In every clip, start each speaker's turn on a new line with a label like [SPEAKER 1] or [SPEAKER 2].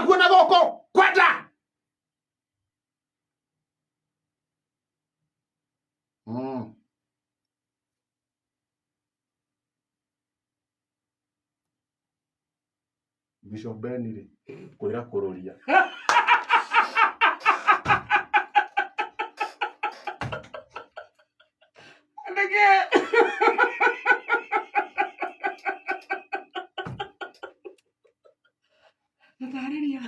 [SPEAKER 1] Ndikakuona gũkũ kwenda. Bishop Ben rĩ kwĩra kũrũria.
[SPEAKER 2] Ndege. Tatarĩria.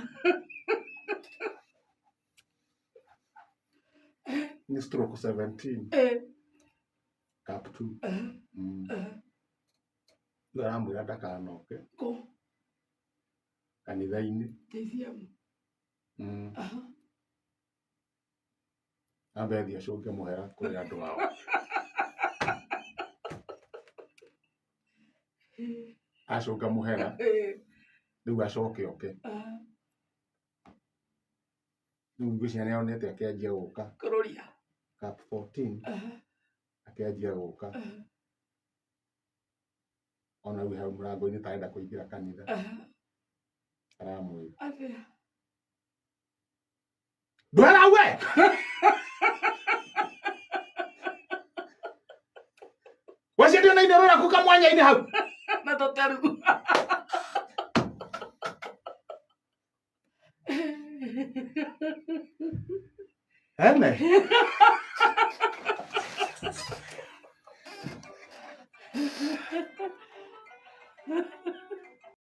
[SPEAKER 1] Nĩ stroke 17 cap 2. Rĩu aramwĩra ndakanoke
[SPEAKER 2] Kũ?
[SPEAKER 1] kanitha-inĩ.
[SPEAKER 2] JCM.
[SPEAKER 1] Ambe athiĩ acũnge mũhera kũrĩ andũ ao. Acũnga mũhera rĩu acoke oke. Rĩu ngwĩciria nĩ onete akĩanjia gũka.
[SPEAKER 2] Kũrũria.
[SPEAKER 1] Cap 14 akĩanjia gũka. Ona rĩu hau mũrango-inĩ ta arenda kũingĩra kanitha. Aramwĩra.
[SPEAKER 2] Atĩa?
[SPEAKER 1] Ndwera we! Wacio ndĩona inero rĩaku kamwanya-inĩ hau.
[SPEAKER 2] Na tũteru.
[SPEAKER 1] Ene.